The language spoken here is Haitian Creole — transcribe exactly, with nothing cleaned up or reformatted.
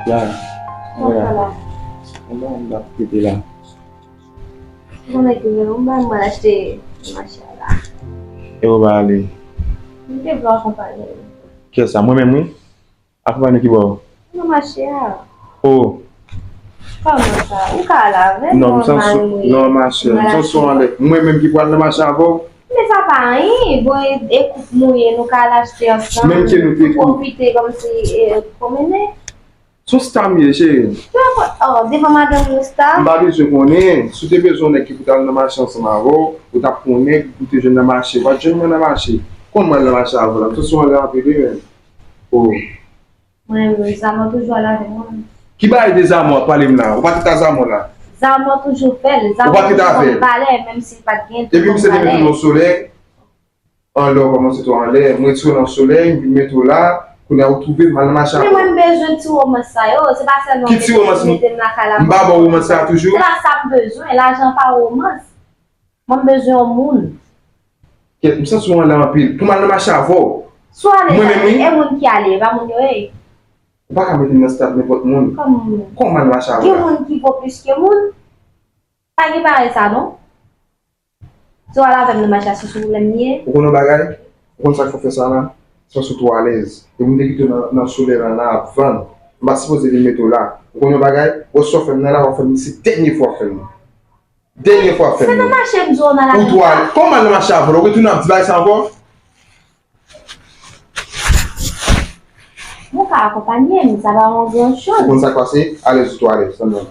La, Mwen la. Mwen la, m ap kite la. Mwen ki vle yon bagay mwen achte nan mache a la. E ou va ale. Mwen te vle akonpanye. Kiyès sa? Mwen menm, wi. Akonpanye ki bò? Nan mache a. Oh, Kòman sa? Ou ka al avè m? Non, m san Mwen sou, mwen. Non, ma chè, m san sou anlè. Mwen menm ki pral nan mache avè w? Men sa pa anyen. Bon, e, e koup nou ye, nou ka al achte ansanm. Menm ke nou te Pwofite kòmsi e, pwomene. Sou sta m ye, cheri. Oh, devan madanm nou sta? M pa bezwen konnen. Si w te bezwen yon nèg ki pou t al nan mache ansanm avè w, ou t ap konnen ou te jwenn nan mache. Ou pa t jwenn mwen nan mache. Kòman mwen al nan mache avè w la? M san sou anlè anpil, wi, menm. Oh. Mwen, Zamò toujou al avè mwen. Ki bagay de Zamò ap pale m la? Ou pa t ta Zamò la? Zamò toujou fè l. Zamò Ou pa t ta toujou fè konn l. Valè, menm si l pa t gen Epi m se te mete valè. Nan solèy. Anlè w kòmanse tou anlè. Mwen retire nan solèy, m vin mete w la. Kounye a ou twouve m al nan mache Men avè mwen w. M bezwen ti womans sa yo. Se pa sèlman Ki ti womans nou? Mete m lakay la. M pa ba w womans sa toujou? Se pa sa m bezwen. Lajan pa womans. Mwen m bezwen yon moun. Kèt, m santi w anlè anpil. Pou m al nan mache avè w. Sou ale Mwen sa, menm, wi. E moun ki ale, e pa moun yo ye. Ou pa ka mete m nan stad nenpòt moun. Kòm moun. Kòman m al mache avè Gen w la? Moun ki vo plis ke moun. Pa gen parèy sa, non. Si w al avè m nan mache a, se sou pwoblèm li ye. Ou konn yon bagay? Ou konn sa k fè w fè sa la? Se paske w twò alèz. E m te kite w nan, nan solèy la, la ap vann. M pa sipoze vin mete w la. Ou konn yon bagay? Wè sa w fè m nan la, w ap fè m, se dènye fwa w fè m. Dènye fwa w fè Se m nan nan. Mache m di w nan la. Ou twò alèz. Kòman al nan mache avè w la? Ou retounen ap di bagay sa ankò? Ou ka akonpanye m, sa pa yon gran Ou choz. konn sa k pase? Alèz ou twò alèz, tann mwen.